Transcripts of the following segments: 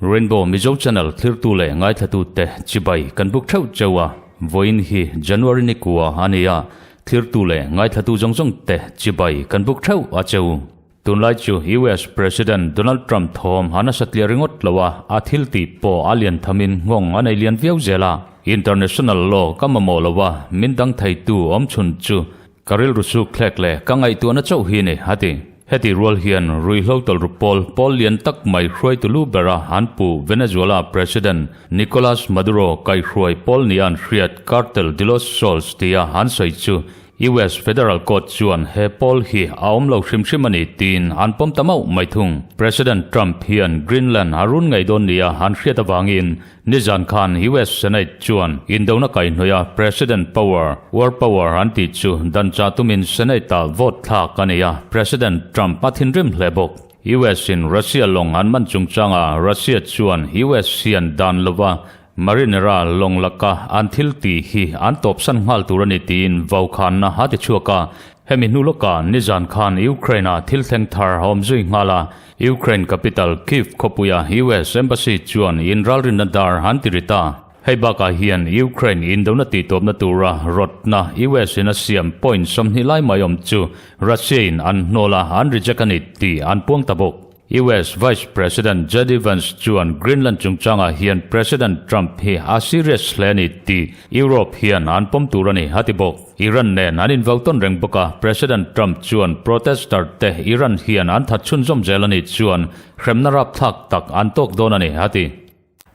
Rainbow Mizo Channel thlirtu leh ngaithlatute chibai kan buk theuh cheu a, vawiin hi January ni kua a ni a, thlirtu leh ngaithlatu zawng zawng te chibai kan buk theuh a cheu. Tunlai chu US President Donald Trump thawm a nasa tliah ringawt lo a, a thil tih pawh a lian thamin nghawng a nei lian viau zel a. International law ka mamawh lo a, min dang theitu awm chhun chu ka rilru suk thlek leh ka ngaihtuahna chauh hi ni, a ti. Heti rual hian ruihhlo tawlhru pawl pawl lian tak mai hruaitu lu bera an pu Venezuela President Nicolas Maduro kaihhruai pawl nia an hriat Cartel de los Soles tia an sawi chu US Federal Court chuan he pawl hi a awm lo hrim hrim a ni tiin an pawm ta mauh mai thung. President Trump hian Greenland a run ngei dawn nia an hriat avangin nizan khan US Senate chuan indona kaihhnawih a President power, war power an tih chu dan chah tumin Senate-ah vote thlak a ni a, President Trump a thinrim hle bawk. US in Russia lawng an man chungchangah Russia chuan US hian dan lova Marinera lawng laka an thil tih hi an tawpsan nghal tur a ni tiin vaukhanna a ti chhuak a. Hemi hnu lawkah nizan khan Ukraine-ah thil thleng thar a awm zui nghal a. Ukraine capital Kyiv khawpuia US Embassy chuan inralrinna dar an ti ri ta. Hei bakah hian Ukraine indona tihtawpna tura rawtna US-in a siam point 20 lai mai awm chu Russia-in an hnawl a, an reject a ni tih an puang ta bawk. US Vice President JD Vance chuan Greenland chungchangah hian President Trump hi a serious hle a ni tih Europe hian an pawm tur a ni, a ti bawk. Iran nen an invo tawn reng bawk a, President Trump chuan protester te Iran hian an that chhunzawm zel a nih chuan hremna rapthlak tak an tawk dawn a ni, a ti.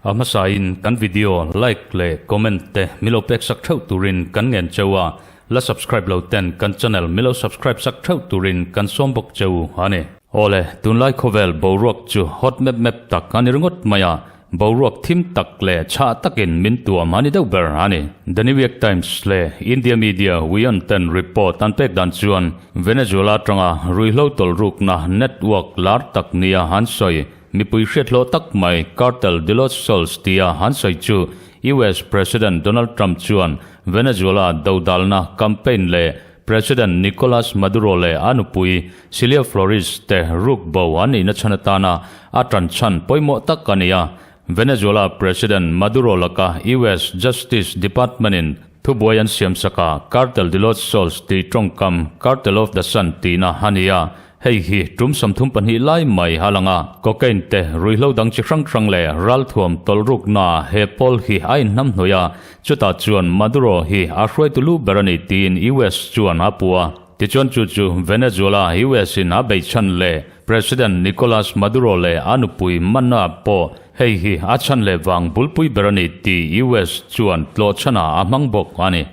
A hmasain kan video like leh comment te milo pek sak theuh turin kan ngen cheu a, la subscribe lo ten kan channel milo subscribe sak theuh turin kan sawm bawk cheu a ni. Awle, tunlai khawvel boruak chu hot mep mep tak a ni ringawt mai a, boruak thim tak leh chhah takin min tuam a ni deuh ber a ni. The New York Times leh India media Wion ten report an pek dan chuan Venezuela atanga ruihhlo tawlhrukna network lar tak nia an sawi. Mipui hriathlawh tak mai Cartel de los Soles tia han sawi chu US President Donald Trump chuan Venezuela dodalna campaign leh President Nicolas Maduro leh a nupui Cilia Flores te ruk bo an nihna chhan atana a tan chhan pawimawh tak a ni a. Venezuela President Maduro laka US Justice Department-in thubuai an siamsak a, Cartel de los Soles tih tawngkam Cartel of the Sun tihna a ni a. Hei hi tum 32 lai mai a lang a, cocaine te, ruihhlo dang chi hrang hrang leh ralthuam tawlhrukna he pawl hi a inhnamhnawih a, chutah chuan Maduro hi a hruaitu lu ber a ni tiin US chuan a puh a. Tichuan chu chu Venezuela US in a beihchhan leh President Nicolas Maduro leh a nupui manna pawh hei hi a chhan leh vang bulpui ber a ni tih US chuan tlawhchhanah a hmang bawk a ni.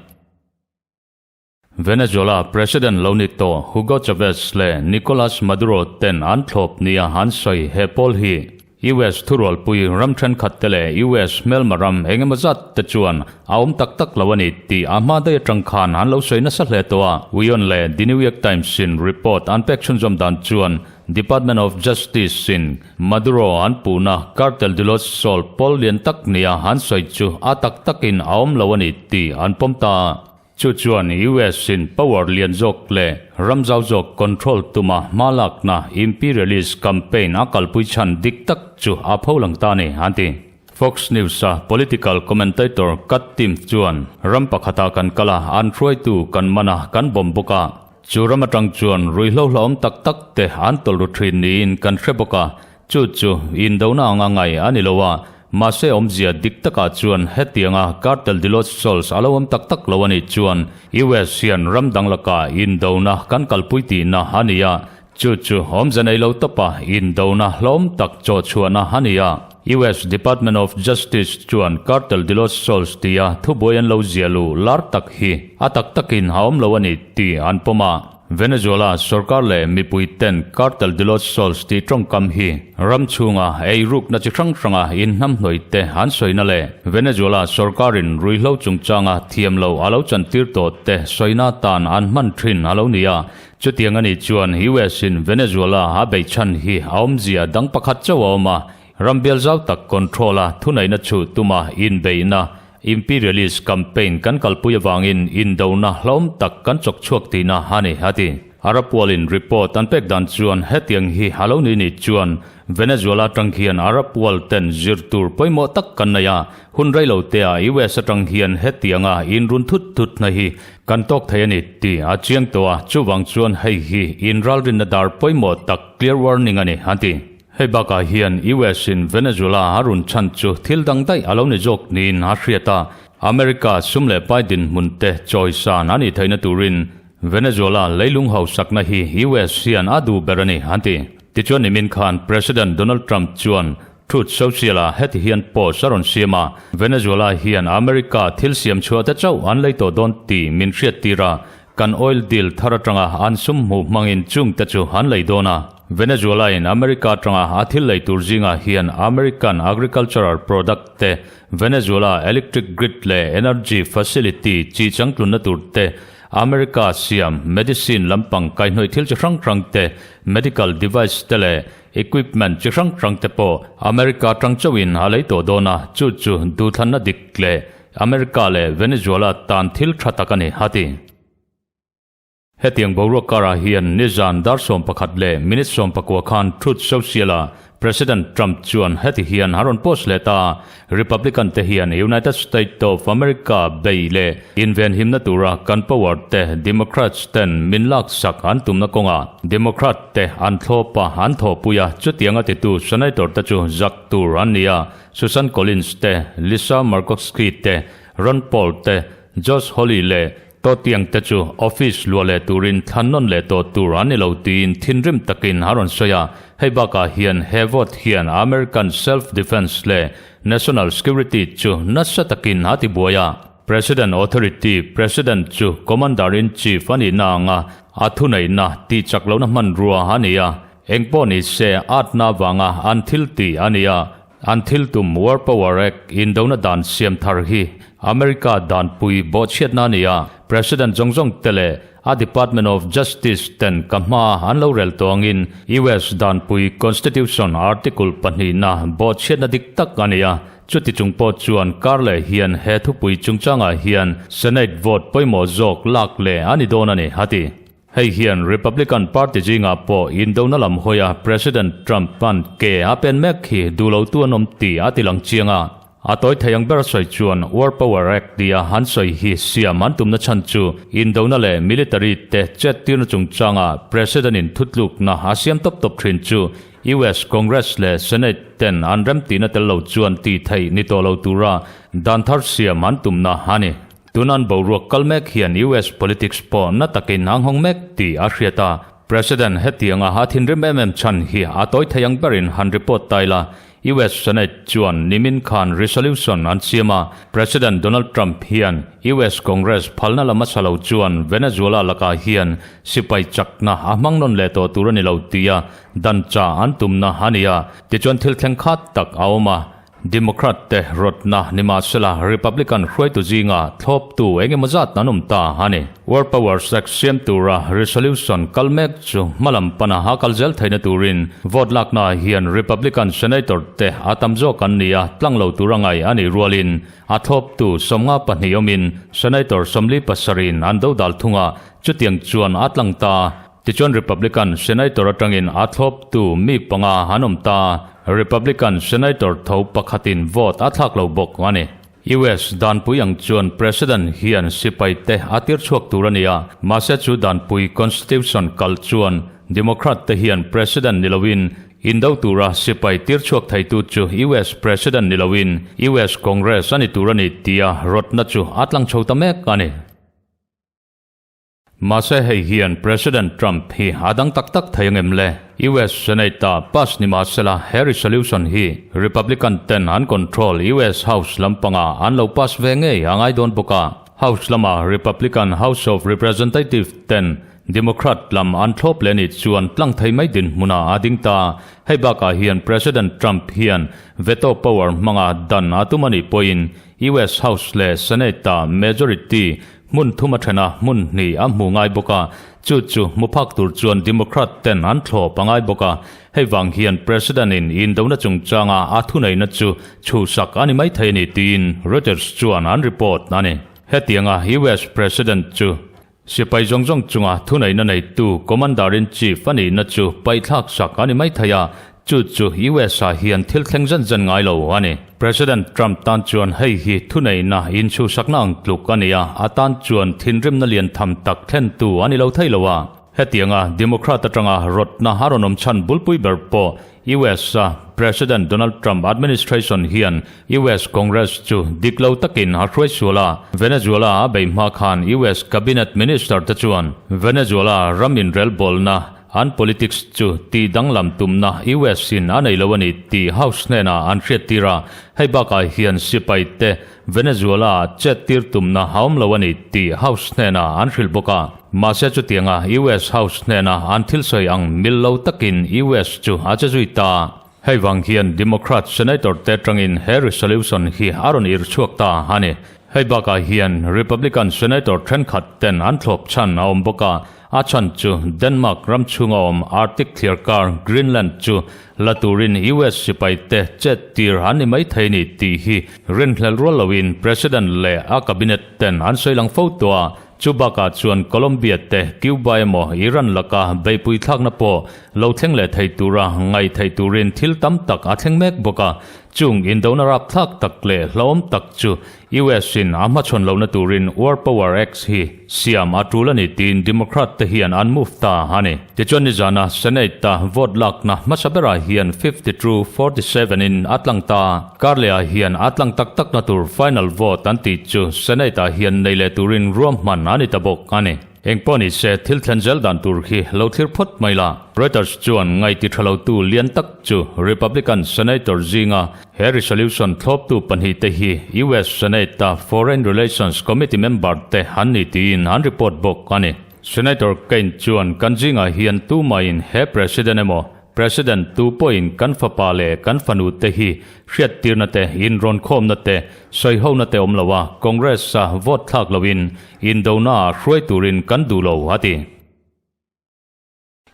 Venezuela President lo ni tawh Hugo Chavez leh Nicolas Maduro ten an thlawp nia an sawi he pawl hi US thurualpui ram thenkhat te leh US hmelma ram engemaw zat te chuan a awm tak tak lo a ni tih a hma daih atang khan an lo sawi nasa hle tawh a. Wion leh The New York Times in report an pek chhunzawm dan chuan Department of Justice in Maduro an puhna Cartel de los Sol pawl lian tak nia an sawi chu a tak takin a awm lo a ni tih an pawm ta a. Chu chuan US in power lian zawk leh ram zau zawk control tuma hma lakna imperialist campaign a kalpui chhan dik tak chu a pho lang ta a ni, an ti. Fox News-a political commentator Kat Timm chuan, Ram pakhatah kan kal a, an hruaitu kan man a, kan bawm bawk a. Chu ram atang chuan ruihhlo hlauhawm tak tak te an tawlh ru thin niin kan hre bawk a, Chu chu indona anga ngai a ni lo a, mahse awmzia dik takah chuan hetianga Cartel de los Sols a lo awm tak tak lo a nih chuan US hian ram dang lakah indona kan kalpui tihna a ni a, chu chu awmze nei lo tawpa indona hlawm tak chawhchhuahna a ni a. US Department of Justice chuan Cartel de los Sols tia thubuai an lo ziah luh lar tak hi a tak takin a awm lo a ni tih an pawm a. Venezuela sorkar leh mipui ten Cartel de los Sols tih tawngkam hi ram chhunga ei rukna chi hrang hranga inhnamhnawih te an sawina leh Venezuela sorkarin ruihhlo chungchanga thiam lo a lo chantir tawh te sawina tan an hman thin a lo ni a. Chutiang a nih chuan US in Venezuela a beihchhan hi a awmzia dang pakhat chauh a awm a, ram bial zau tak control a thuneihna chhuh tuma inbeihna. Imperialist campaign kan kalpui avangin indona hlauhawm tak kan chawk chhuak tihna a ni, a ti. Arab World-in report an pek dan chuan hetiang hi a lo ni ni chuan Venezuela atang hian Arab World ten zir tur pawimawh tak kan nei a, hun rei lo te ah US atang hian hetianga inrun thut thut na hi kan tawk thei a ni tih a chiang tawh a, chuvang chuan hei hi inralrinna dar pawimawh tak clear warning a ni, an ti. Hei bakah hian US in Venezuela a run chhan chu thil dang daih a lo ni zawk niin a hriat a, America sum leh pai dinhmun te chawisan a nih theihna turin Venezuela leilung hausakna hi US hian a duh ber a ni, an ti. Tichuan nimin khan President Donald Trump chuan Truth Social-ah heti hian post a rawn siam a, Venezuela hian America thil siam chhuah te chauh an lei tawh dawn tih min hriattir a, kan oil deal thar atanga an sum hmuh hmangin chung te chu an lei dawn a. Venezuela-in America atanga a thil lei tur zingah hian American agricultural product te, Venezuela electric grid leh energy facility chi changtlunna tur te, America siam medicine lampang kaihhnawih thil chi hrang hrang te, medical device te leh equipment chi hrang hrang te pawh America atang chauhin a lei tawh dawn a, chu chu duhthlanna dik leh America leh Venezuela tan thil tha tak a ni, a ti. Hetiang boruak karah hian nizan dar 11 leh minute 19 khan Truth Social-a President Trump chuan heti hian a rawn post leh ta, Republican te hian United State of America bei leh invenhimna tura kan power te Democrats ten min laksak an tumna kawngah Democrat te an thlawp a, an thawhpui a, chutianga titu Senator te chu zak tur an ni a, Susan Collins te, Lisa Murkowski te, Ron Paul te, Josh Hawley leh Tawtiang te chu office luah leh turin thlan nawn leh tawh tur an ni lo tiin thinrim takin a rawn sawi a. Hei bakah hian he vote hian American self defence leh national security chu nasa takin a ti buai a. President authority, President chu commander in chief a nihna anga a thuneihna tihchak lohna hmanrua a ni a. Engpawh ni se atna avanga an thil tih a ni a. An thil tum War Power Act indona dan siam thar hi America danpui bawhchhiatna a ni a, President zawng zawng te leh a Department of Justice ten ka hma an lo rel tawh angin US danpui Constitution Article pahnihna bawhchhiatna dik tak a ni a, chuti chung pawh chuan kar leh hian he thupui chungchangah hian Senate vote pawimawh zawk lak leh a ni dawn a ni, a ti. Hei hian Republican Party zingah pawh indona lam hawia President Trump-a'n ke a pen mek hi duh lotu an awm tih a ti lang chiang a. A tawi thei ang ber sawi chuan War Power Act tia an sawi hi siam an tumna chhan chu indona leh military te chet tirna chungchanga President-in thutlukna a siam tawp tawp thin chu US Congress leh Senate ten an remtihna tel lo chuan tih theih ni tawh lo tura dan thar siam an tumna a ni. Tunan boruak kal mek hian US politics pawh na takin a nghawng mek tih a hriat a. President hetianga a thinrim em em chhan hi a tawi thei ang berin han report ta ila. US Senate chuan nimin khan resolution an siam a, President Donald Trump hian US Congress phalna lam a sa lo chuan Venezuela lakah hian sipai chakna a hmang nawn leh tawh tur a ni lo tia dan cha an tumna a ni a. Tichuan thil thleng khat tak a awm a. Democrat te rawtna nimahsela Republican hruaitu zinga thlawptu eng emaw zat an awm ta a ni. War Powers Act siam tura resolution kal mek chu hmalam pana a kal zel theihna turin vote laknaah hian Republican Senator te a tam zawk an ni a, tlang lo tura ngai a nih rualin a thlawptu 52 awmin Senator 47 in an dodal thung a, chutiang chuan a tlang ta. Tichuan Republican Senator atangin a thlawptu mi panga an awm ta. Republican Senator tho pakhatin vote a thlak lo bawk a ni. US danpui ang chuan President hian sipai te a tir chhuak tur a ni a, mahse chu danpui Constitution kal chuan Democrat te hian President ni loin indo tura sipai tir chhuak theitu chu US President ni loin US Congress a ni tur a ni tia rawtna chu a tlang chho ta mek a ni. Mahse hei hian President Trump hi a dang tak tak thei angem le? US Senate ah pass ni mahsela he resolution hi Republican ten an control US House lampangah an lo pass ve ngei a ngai dawn bawk a. House lama Republican House of Representative ten Democrat lam an thlawp leh nih chuan tlang thei mai dinhmunah a ding ta. Hei bakah hian President Trump hian veto power hmanga dan a tum a nih pawhin US House leh Senate ah majority. Hmun thum a then a, hmun hnih a hmu ngai bawk a, chu chu hmu phak tur chuan Democrat ten an thlawp a ngai bawk a. Hei vang hian President in indona chungchanga a thuneihna chu chhuhsak a ni maithei a ni tiin Reuters chuan an report a ni. Hetianga US President chu Sipai zawng zawng chunga thuneihna neitu Commander-in-Chief a nihna chu paihthlak sak a ni maithei a, chu chu US-ah hian thil thleng zan zan ngai lo a ni. President Trump tan chuan hei hi thuneihna inchhuhsakna ang tluk a ni a, a tan chuan thinrimna lian tham tak thlentu a ni lo thei lo a. Hetianga Democrat atanga rawtna a rawn awm chhan bulpui ber pawh US-a President Donald Trump administration hian US Congress chu dik lo takin a hruai sual a, Venezuela a bei hma khan US Cabinet Minister te chuan Venezuela ram inrelbawlna an politics chu tih danglam tumna US in a nei lo a ni tih House hnenah an hriattir a, hei bakah hian sipai te Venezuela ah chet tir tumna a awm lo a ni tih House hnenah an hrilh bawk a. Mahse chutianga US House hnena an thil sawi ang mil lo takin US chu a che zui ta. Hei vang hian Democrat Senator te atangin he resolution hi a rawn ir chhuak ta a ni. Hei bakah hian Republican Senator thenkhat ten an thlawp chhan a awm bawk a, a chhan chu Denmark ram chhunga awm Arctic thliarkar Greenland chu la turin US sipai te chet tir an ni mai thei ni tih hi rinhlelh rual loin President leh a cabinet ten an sawi lang fo tawh a, Chu bakah chuan Colombia te, Cuba emaw Iran laka beihpui thlakna pawh lo thleng leh thei tura ngaih theih turin thil tam tak a thleng mek bawk a. Chung indona rapthlak tak leh hlauhawm tak chu US in a hmachhawn lohna turin War Power Act hi siam a tul a ni tiin Democrat te hian an move ta a ni. Tichuan nizana Senate a vote lakna hmasa berah hian 52, 47 in a tlang ta. Karleh-ah hian a tlang tak takna tur final vote an tih chu Senate-ah hian nei leh turin ruahman a ni ta bawk a ni. Engpawh ni se, thil thlen zel dan tur hi lo thlir phawt mai la. Reuters chuan ngaihti tha lotu lian tak chu Republican Senator zinga he resolution thlawptu pahnihte hi US Senate-a Foreign Relations Committee member te an ni tiin an report bawk a ni. Senator Kaine chuan kan zingah hian tumahin he President emaw President tu pawhin kan fapa leh kan fanu te hi hriattirna te, inrawnkhawmna te, sawihona te awm lo a, Congress-a vote thlak loin indona ah hruai turin kan duh lo, a ti.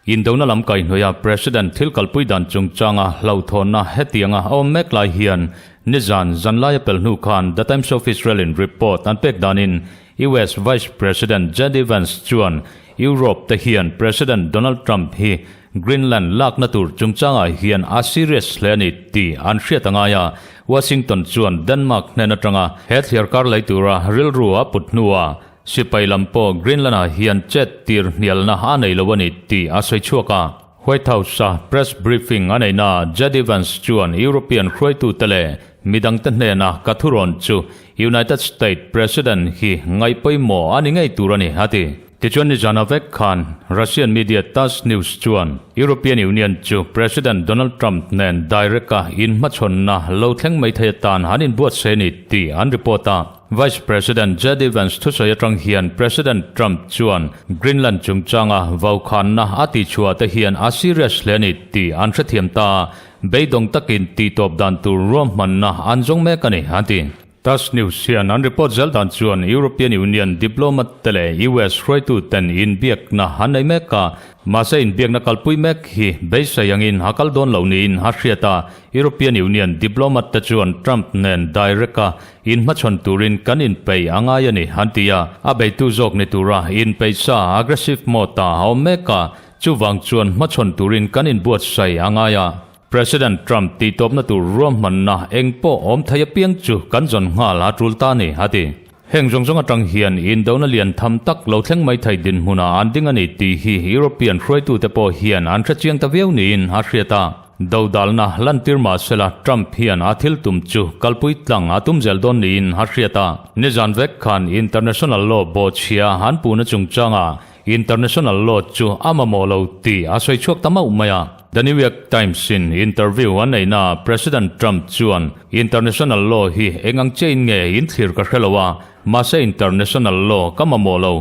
Indona lam kaihhnawih a President thil kalpui dan chungchanga hlauhthawnna hetianga a awm mek lai hian nizan zanlaia pel hnu khan The Times of Israel-in report an pek danin US Vice President JD Vance chuan Europe te hian President Donald Trump hi Greenland lakna tur chungchangah hian a serious hle a ni tih an hriat a ngai a, Washington chuan Denmark hnen atanga he thliarkar lei tura rilru a put hnuah sipai lam pawh Greenland-ah hian chet tir hnialna a nei lo a ni tih a sawi chhuak a. White House-a press briefing a neihnaah JD Vance chuan European hruaitute leh midangte hnena ka thurawn chu United States President hi ngaihpawimawh a ni ngei tur a ni, a ti. Tichuan nizana vek khan Russian media Tass News chuan European Union chu President Donald Trump nen direct-a inhmachhawnna lo thleng mai thei atan an inbuatsaih a ni tih an report a. Vice President JD Vance thusawi atang hian President Trump chuan Greenland chungchanga vaukhanna a tihchhuah te hian a serious hle a ni tih an hrethiam ta a, beidawng takin tihtawp dan tur ruahmanna an zawng mek a ni, a ti. Tass News hian an report zel dan chuan European Union diplomat te leh US hruaitu ten inbiakna an nei mek a, mahse inbiakna kalpui mek hi beisei angin a kal dawn lo niin a hriat a, European Union diplomat te chuan Trump nen direct a inhmachhawn turin kan inpeih a ngai a ni, an ti a, a beitu zawk ni tura inpeih sa aggressive mode ah a awm mek a, chuvang chuan hmachhawn turin kan inbuatsaih a ngai a. President Trump tihtawpna tur ruahmanna eng pawh awm thei apiang chu kan zawn nghal a tul ta ni, a ti. Heng zawng zawng atang hian indona lian tham tak lo thleng mai thei dinhmunah an ding a ni tih hi European hruaitute pawh hian an hre chiang ta viau niin a hriat a. Dodalna lantir mah sela Trump hian a thil tum chu kalpui tlang a tum zel dawn niin a hriat a. Nizan vek khan international law bawhchhia an puhna chungchangah International law chu a mamawh lo tih a sawi chhuak ta mauh mai a. The New York Times in interview a neihna President Trump chuan International law hi eng ang chiahin nge in thlir ka hre lo a, mahse international law ka mamawh lo.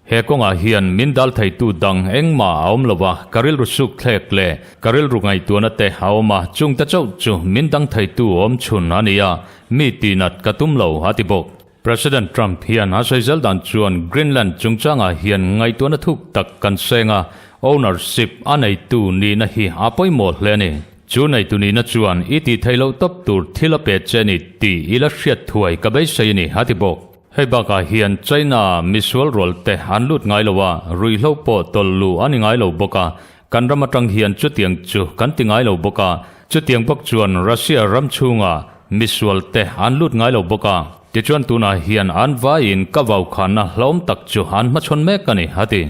He kawngah hian min dal theitu dang engmah a awm lo a, ka rilru suk thlek leh ka rilru ngaihtuahna te a awm a, chungte chauh chu min dang theitu awm chhun a ni a, mi tihnat ka tum lo, a ti bawk. President Trump hian a sawi zel dan chuan Greenland chungchangah hian ngaihtuahna thuk tak kan seng a, ownership a neitu nihna hi a pawimawh hle a ni. Chu neitu nihna chuan i tih theih loh tawp tur thil a pe che ni tih i la hriat thuai ka beisei a ni, a ti bawk. Hei bakah hian China misual rual te an lut ngai lo a, ruihhlo pawh tawlh luh a ni ngai lo bawk a, kan ram atang hian chutiang chu kan ti ngai lo bawk a, chutiang bawk chuan Russia ram chhungah misual te an lut ngai lo bawk a, tichuan tunah hian an vaiin ka vaukhanna hlauhawm tak chu an hmachhawn mek a ni, a ti.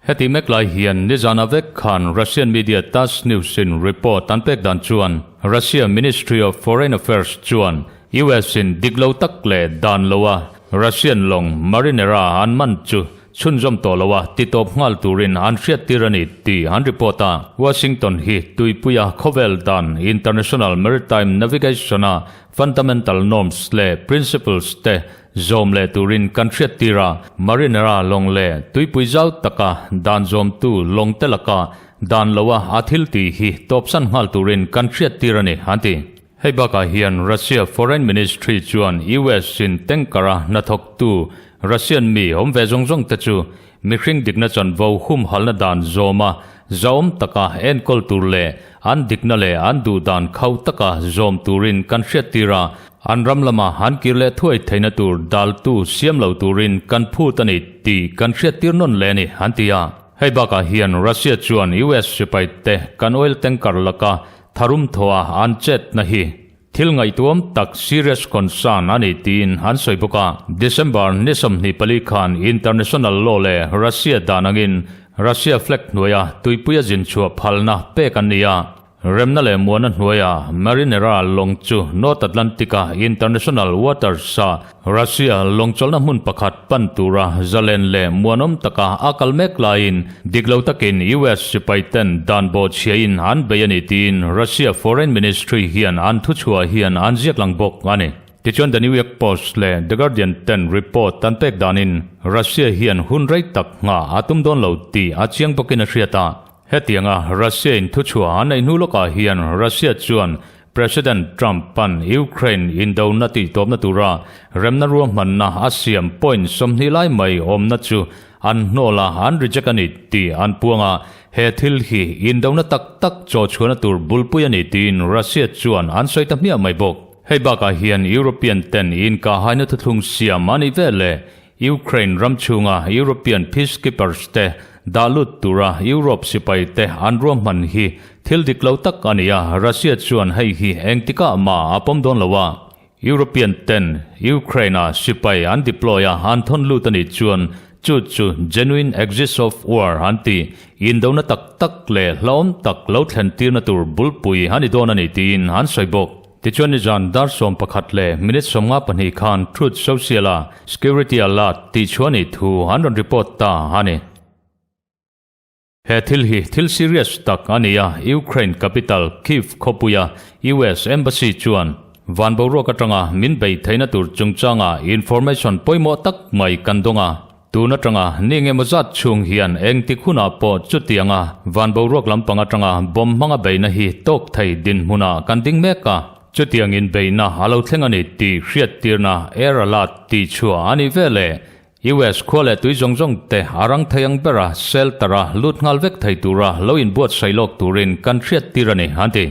Heti mek lai hian nizana vek khan Russian media Tass News in report an pek dan chuan Russia Ministry of Foreign Affairs chuan US in dik lo tak leh dan lo a Russian lawng Marinera an man chu chhunzawm tawh lo a titawp nghal turin an hriattir a ni tih an report a. Washington hi tuipuia khawvel dan International Maritime Navigation a fundamental norms leh principles te Zawm leh turin kan hriattir a, Marinera lawng leh tuipui zau taka dan zawmtu lawng te laka dan loa a thil tih hi tawpsan nghal turin kan hriattir a ni, an ti. Hei bakah hian Russia Foreign Ministry chuan US in tanker-a hnathawktu Russian mi awm ve zawng zawng te chu mihring dikna chanvo humhalna dan zawma zahawm taka enkawl tur leh an dikna leh an duhdan khau taka zawm turin kan hriattir a, An ram lama han kir leh thuai theihna tur daltu siam lo turin kan phut a ni tih kan hriattir nawn leh a ni, an ti a. Hei bakah hian Russia chuan US sipai te kan oil tanker laka tharum thawha an chetna hi thil ngaihtuam tak, serious concern, a ni tiin an sawi bawk a. December ni 24 khan international law leh Russia dan angin Russia flag hnuaia tuipuia zin chhuah phalna pek an ni a. Remna leh muana hnuaia Marinera lawng chu North Atlantic-a international waters-a Russia lawng chawlhna hmun pakhat pan tura zalen leh muanawm taka a kal mek laiin dik lo takin US sipaiten dan bawhchhiain an bei a ni tiin Russia Foreign Ministry hian an thuchhuah hian an ziak lang bawk a ni. Tichuan The New York Post leh The Guardian ten report an pek danin Russia hian hun rei tak nghah a tum dawn lo tih a chiang bawkin a hriat a. Hetianga Russia-in thuchhuah an neih hnu lawkah hian Russia chuan President Trump-a'n Ukraine indona tihtawpna tura remna ruahmanna a siam point 20 lai mai awmna chu an hnawl a, an reject a ni tih an puang a, he thil hi indona tak tak chawhchhuahna tur bulpui a ni tiin Russia chuan an sawi ta hmiah mai bawk. Hei bakah hian European ten inkahhaina thuthlung siam a nih veleh Ukraine ram chhunga European peacekeepers te dah lut tura Europe sipai te an ruahman hi thil dik lo tak a ni a, Russia chuan hei hi engtikah mah a pawm dawn lo a. European ten Ukraine-a sipai an deploy a an thawn lut a nih chuan chu chu genuine axis of war an ti, indona tak tak leh hlauhawm tak lo thlen tirna tur bulpui a ni dawn a ni tiin an sawi bawk. Tichuan nizan dar 11 leh minute 52 khan Truth Social-a security alert tih chhuah nih thu an rawn report ta a ni. He thil hi thil serious tak a ni a, Ukraine capital Kyiv khawpuia US Embassy chuan van boruak atanga min beih theihna tur chungchanga information pawimawh tak mai kan dawng a. Tun atanga ni engemaw zat chhung hian engtik hunah pawh chutianga van boruak lampang atanga bomb hmanga beihna hi tawk thei dinhmunah kan ding mek a, chutiangin beihna a lo thleng a ni tih hriattirna air alert tih chhuah a nih veleh US khua leh tui zawng zawng te a rang thei ang bera shelter a lut nghal vek thei tura lo inbuatsaih lawk turin kan hriattir a ni, an ti.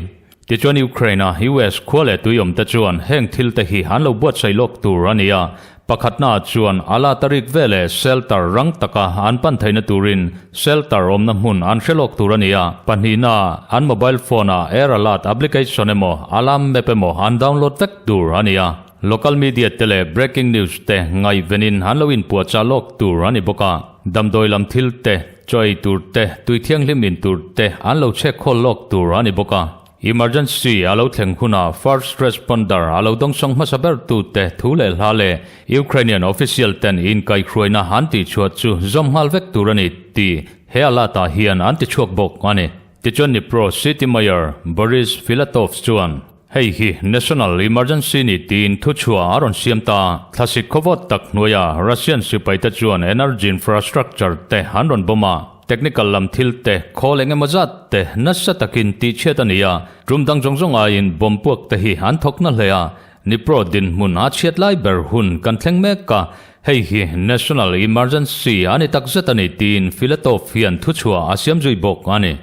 Tichuan Ukraine-a US khua leh tui awmte chuan heng thil te hi an lo buatsaih lawk tur a ni a, pakhatna chuan a la tarik veleh shelter rang taka an pan theihna turin shelter awmna hmun an hre lawk tur a ni a, pahnihna an mobile phone-ah air alert application emaw alarm map emaw an download vek tur a ni a, local media te leh breaking news te ngaihvenin an lo inpuahchah lawk tur a ni bawk a, damdawi lam thil te Chaw ei tur te, tui thianghlim in tur te an lo chhek khawl lawk tur a ni bawk a. Emergency a lo thleng hunah first responder a lo dawngsawng hmasa ber tu te thu leh hla leh Ukrainian official ten inkaihhruaina an tihchhuah chu zawm nghal vek tur a ni tih he alert ah hian an tichhuak bawk a ni. Tichuan Dnipro City Mayor Boris Filatov chuan hei hi National Emergency ni tiin thuchhuah a rawn siam ta. Thlasik khawvawt tak hnuaia Russian sipaite chuan energy infrastructure te an rawn bawm a, technical lam thil te, khawl eng emaw zat te nasa takin tihchhiat a ni a, tum dang zawng zawng aiin bomb puak te hi an thawk na hle a. Dnipro dinhmun a chhiat lai ber hun kan thleng mek a, hei hi national emergency a ni takzet a ni tiin Filatov hian thuchhuah a siam zui bawk a ni.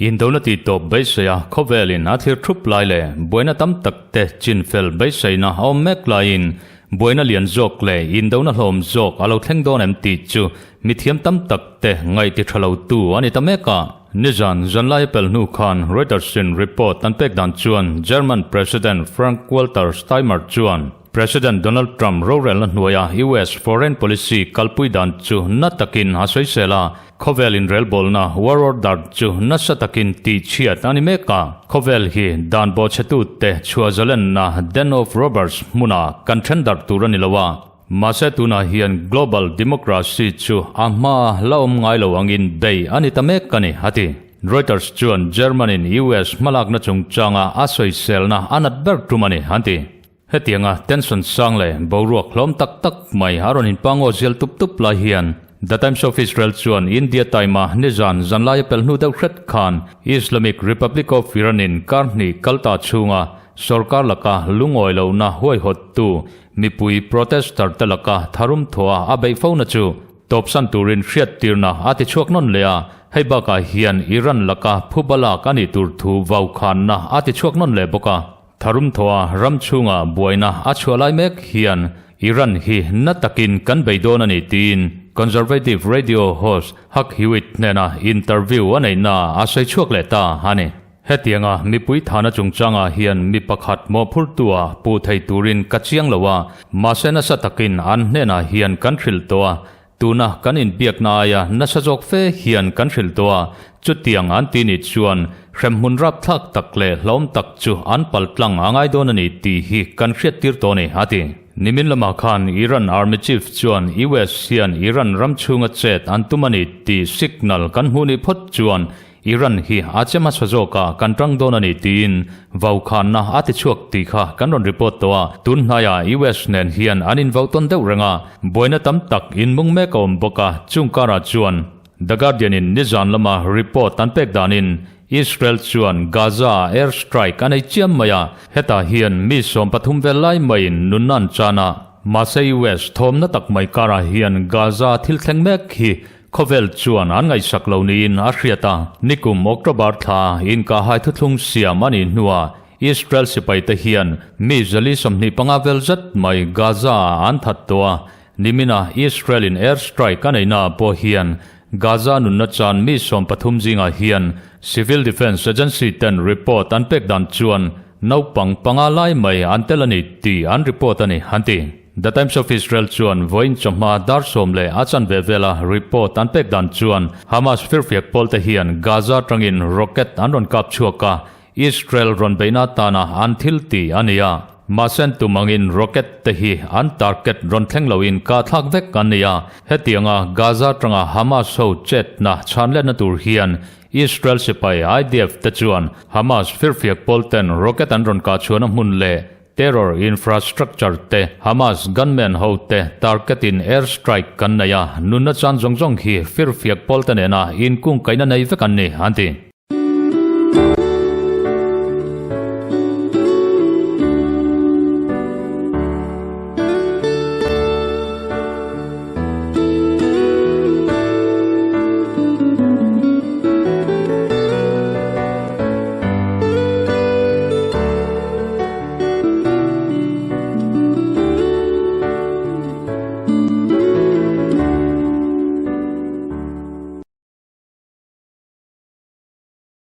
Indona tih tawp beiseia khawvelin a thlir thup lai leh buaina tam tak te chinfel beiseina a awm mek laiin buaina lian zawk leh indona hlawm zawk a lo thleng dawn em tih chu mithiam tam tak te ngaih ti tha lo tu a ni ta mek a. Nizan zanlai a pel hnu khan Reuters-in report an pek dan chuan German President Frank-Walter Steinmeier chuan President Donald Trump rorelna hnuaia US foreign policy kalpui dan chu na takin a sawisel a, Khawvel inrelbawlna War Order chu nasa takin tihchhiat a ni mek a, khawvel hi dan bawhchhetute chhuah zalenna Den of Robbers hmunah kan then darh tur a ni lo a. Mahse tunah hian global democracy chu a hma la awm ngai lo angin bei a ni ta mek a ni, a ti. Reuters chuan German-in US hmalakna chungchanga a sawiselna a nat ber tum a ni, an ti. Hetianga tension sang leh boruak hlawm tak tak mai a rawn inpangaw zial tup tup lai hian The Times of Israel chuan India Time-a nizan zanlai a pel hnu deuh hret khan Islamic Republic of Iran-in kar hnih kal ta chhunga sorkar laka lungawi lohna huaihawttu mipui protester te laka tharum thawha a beih fona chu tawpsan turin hriattirna a ti chhuak nawn leh a, hei bakah hian Iran laka phuba lak a nih tur thu vaukhanna a ti chhuak nawn leh bawk a. Tharum thawha ram chhunga buaina a chhuah lai mek hian Iran hi na takin kan bei dawn a ni tiin Conservative radio host Hugh Hewitt hnena interview a neihna a sawi chhuak leh ta a ni. Hetianga mipui thana chungchangah hian mi pakhat mawhphurtua puh thei turin ka chiang lo a, mahse nasa takin an hnenah hian kan hrilh tawh a, Tuna kan inbiakna aia nasa zawk fe hian kan hrilh tawh a, chutiang an ti nih chuan hremhmun rapthlak tak leh hlauhawm tak chu an pal tlang a ngai dawn a ni tih hi kan hriattir tawh a ni, a ti. Nimin lamah khan Iran Army Chief chuan US hian Iran ram chhunga chet an tum a ni tih signal kan hmuh nih phawt chuan Iran hi a che hmasa zawk a, kan tang dawn a ni tiin vaukhanna a ti chhuak tih kha kan rawn report tawh a. Tun hnaiah US nen hian an invau tawn deuh reng a, buaina tam tak inmung mek a awm bawk a, chung karah chuan The Guardian in nizan lama report an pek danin Israel chuan Gaza ah air strike a nei chiam mai a, hetah hian mi 13 vel lai maiin nunna an chan a, mahse US thawmna tak mai karah hian Gaza thil thleng mek hi Khawvel chuan an ngaihsak lo niin a hriat a, nikum October thla inkahhai thuthlung siam a nih hnuah Israel sipaite hian mi 425 vel zet mai Gaza-ah an that tawh a, nimina Israel-in air strike a neihnaah pawh hian Gaza nunna chan mi 13 zingah hian Civil Defence Agency ten report an pek dan chuan naupang panga lai mai an tel a ni tih an report a ni, an ti. The Times of Israel chuan vawiin chawhma dar sawm leh a chanve vela report an pek dan chuan Hamas firfiak pawlte hian Gaza atangin rocket an rawn kap chhuak a, Israel rawn beihna atana an thil ti a ni a. Mahse an tum angin rocket te hi an target rawn thleng loin kah thlak vek an ni a. Hetianga Gaza atanga Hamas ho chetna chhanletna tur hian Israel sipai IDF te chuan Hamas firfiak pawlten rocket an rawn kah chhuahna hmun leh Terror infrastructure te, Hamas gunmen ho te target in air strike kan nei a, nunna chan zawng zawng hi firfiak pawl te nena inkungkaihna nei vek an ni, an ti.